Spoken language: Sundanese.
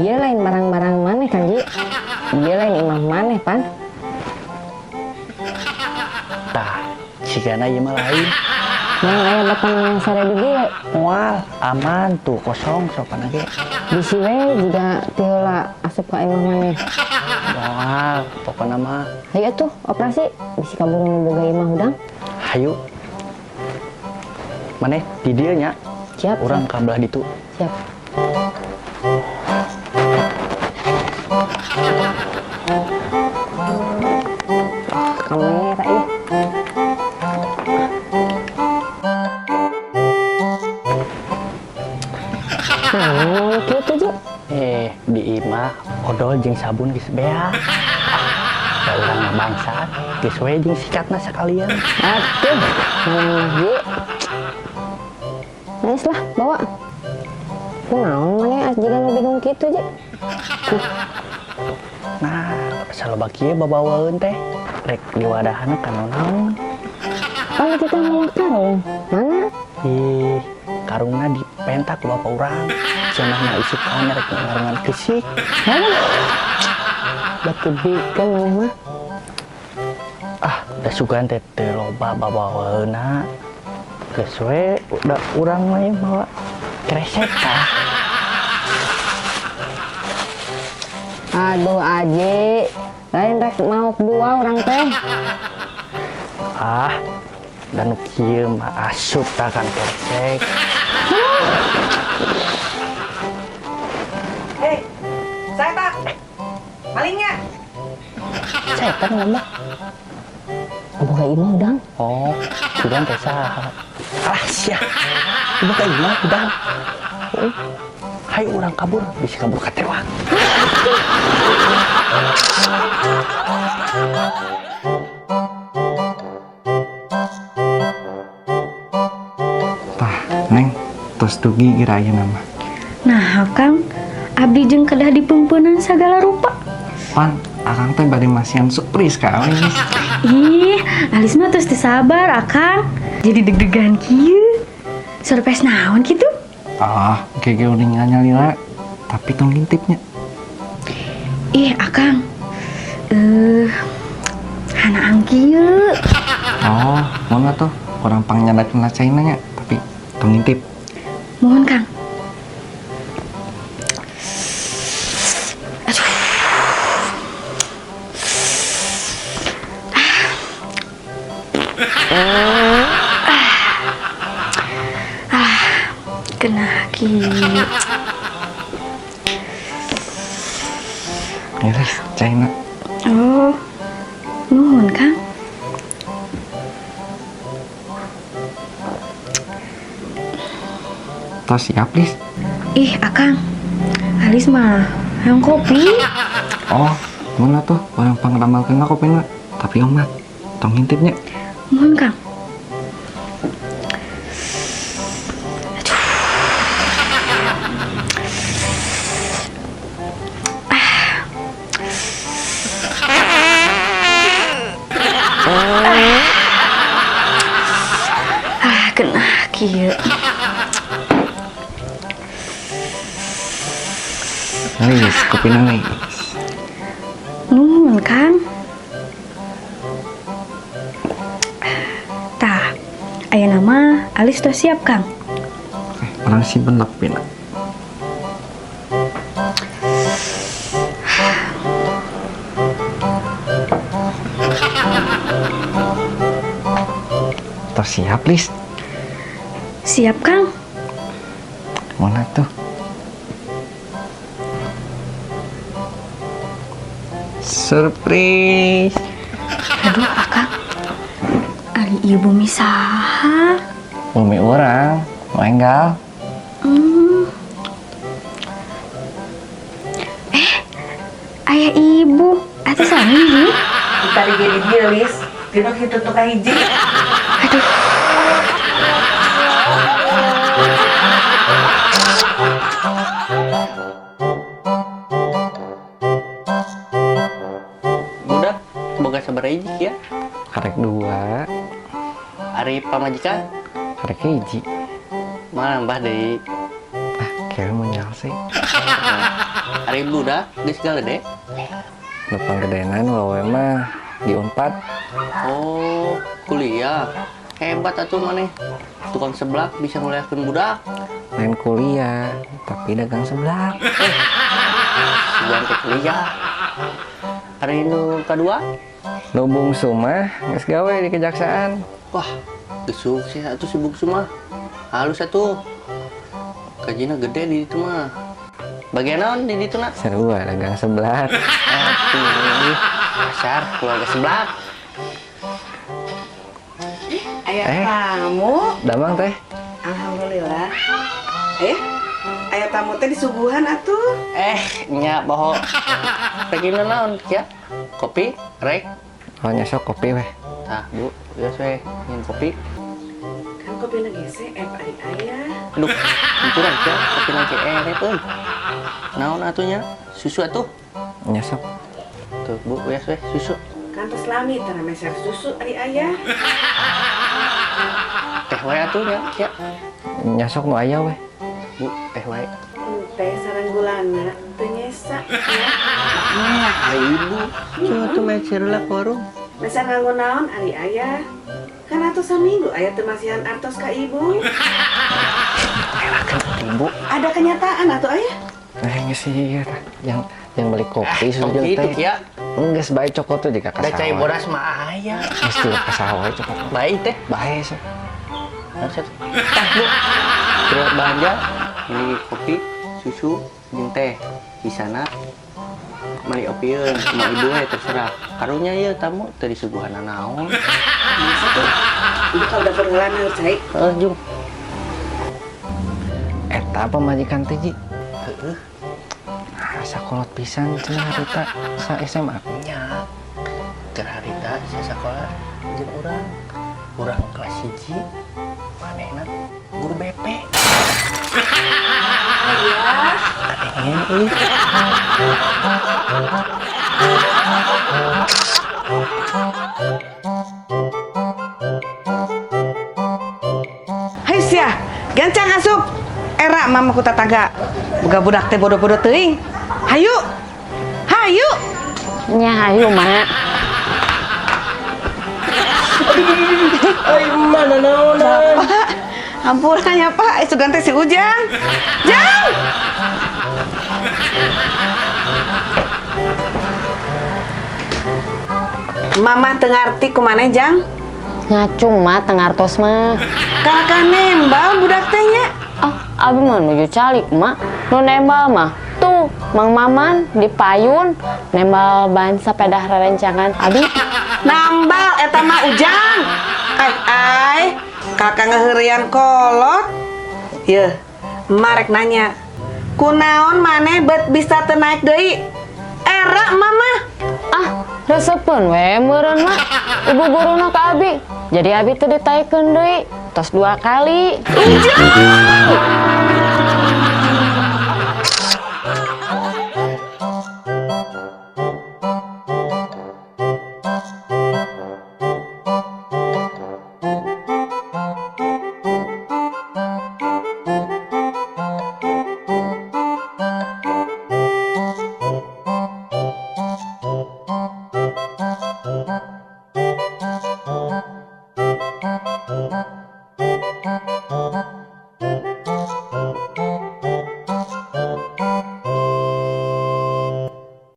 Ieu lain barang-barang maneh kan, Ji? Ieu lain imah maneh pan. Tah, cigana ieu mah lain. Yang aya batang yang sare di dieu. Moal, aman tuh kosong sopan ge. Bisi we juga ti heula asup ka imah maneh. Moal, pokona mah. Hayu atuh operasi bisi kaburu nu boga imah hudang. Hayu. Maneh di dieu nya. Siap. Urang ka belah ditu. Siap. Kamera ieu. Nah, kitu Ji. Di imah odol jeung sabun geus beak. Ah, da urang mah bangsat, geus we jeung sikatna sakalian. Atuh, mana Ji? Nice lah, bawa. Kunaon maneh jiga nu bingung kitu, Ji? Nah, saloba kieu babawaeun teh. Rek diwadahana kana naon? Pan kita mau karung. Mana? Ih, karungna dipentak ku bapak urang. Cenah isukan rek ngarungan keusik. Mana? Batu bikeun maneh mah. Ah, da sugan teh teu loba babawaeunna. Geus we udah urang mah ieu mawa kresek tah. Aduh, Aji. Lain rek maok dua urang teh. Ah, dan nu kieu mah asup tah kan kresek. Hei, saya tak. Malingnya. Setan ngomong. Boga imah udang. Oh, sugan teh saha? Alah sia. Boga imah udang. Oh, hayu urang kabur, bisa kabur katewak. Tah, Neng, tos dugi geura ayeuna mah. Nah, Kang, abdi jeung kedah dipeumpeunnan sagala rupa. Pan, akang teh bade masihan surprise ka Alis. Ih, Alis mah tos teu sabar, Akang. Jadi deg-degan kieu. Surprise naon kitu? Ah, gege uningan nyalira, tapi tong ngintipnya. Ih, Akang. Hana angkieu. Oh, mun atuh urang pangnyandakeun caina nya, tapi tong ngintip. Mohon, Kang. Aduh. Ah, kena kieu. Iris, caina. Oh, nuhun, Kang. Tos siap, Lis? Ih, Akang. Alis mah hayang kopi. Oh, mun atuh urang pangramalkeun kopina, tapi omat tong ngintipnya. Mohon, Kang. Aduh. Ah, kena kieu. Lis, kopina Lis. Nuhun, Kang. Tah, ayeuna mah Alis tos siap, Kang. Urang simpen lah kopina. Tos siap, Lis? Siap, Kang. Mana tuh? Surprise. Aduh, Akang. Ari ieu bumi saha? Bumi urang, nu enggal. Ayah ibu, atuh sami Ji? Kita di dieu, Lis. Dina kitu tuh ka hiji. Aduh. Budak, boga sabaraha hiji ya? Karek 2. Ari pamajikan? Karek hiji. Mana nambah deui? Ah, kira mau nyal sih. Ari budak geus galede. Nu panggedena nu awewe mah di Unpad. Oh, kuliah. Hebat atuh maneh. Tukang seblak bisa nguliahkeun budak. Lain kuliah, tapi dagang seblak. Sugan teh kuliah. Ari nu kadua? Nu bungsu mah geus gawe di kejaksaan. Wah, geus sukses atuh si bungsu mah. Halus atuh. Gajina gede di ditu mah. Bagian naon di ditu na? Sarua dagang seblak. Atuh, pasar keluarga seblak. Aya tamu. Damang teh. Alhamdulillah. Aya tamu teh disuguhan atuh. Nya boho. Rek naon ya? Kopi, rek. Oh, nyesok kopi weh. Tah, Bu, geus weh, nyin kopi. Kan kopi na gese ari aya. Aduh, hancuran ya, kopi na ge erep euy. Naon atuh nya? Susu atuh. Nyesok. Tuh, Bu, geus weh, susu. Kan tos lami teh meser susu ari aya. Teh wae atuh nya, ya. Nyesok nu aya weh. Bu, teh wae. Teh sareng gulana teu nyesa. Ari ibu, cuma tuh meser lah ke warung. Meser nganggo naon ari aya? Kan atuh saminggu aya teu masihan artos ka ibu. Elakeun atuh ibu. Ada kenyataan atuh aya? Geus ieu tah. Yang beli kopi susu Tong jeung kitu teh. kia. Geus bae cokot tuh jika Da cai kasawah. bodas mah aya. Geus tuh kasawah cokot. Bae teh. Bae sok. Harus atuh. Tah, Bu. Terus belanja beli kopi, susu, jeung teh. Di sana mari opieun sama ibu we terserah. Karunya ieu tamu teu disuguhan naon. Masa tuh? Ibu kalau dapur heula neur cai. Heeh, jung. Eta pamajikan teh Ji. Heeh. Asa kolot pisan cenah harita sa SMA. Nya. Keur harita sasakola jeung urang. Urang kelas 1, manehna guru BP. Ayah. Pengen euy. Hai sia, gancang asup. Era mama ku tetangga. Boga budak teh bodoh-bodoh teuing. Hayu. Hayu. Nya hayu, Mak. Ai mana naonan? Pak, hampura nya Pak, sugan teh si Ujang. Jang. Mama teu ngarti kumaneh Jang? Ngacung, Mak, teu ngartos mah. Kakak nembal budak teh nya. Ah, abi mah nuju calik, Mak. Nu nembal mah tuh Mang Maman di payun nembal ban sepeda rerencangan abi. Nambal eta mah Ujang. Ai ai, kakak ngeuheureuyan kolot. Yeuh, emak rek nanya. Kunaon maneh bet bisa teu naik deui? Era mama. Ah, resepeun we meureun, Mak. Ibu guruna ka abi. Jadi abi teu ditaekeun deui. Tos 2 kali. Ujang!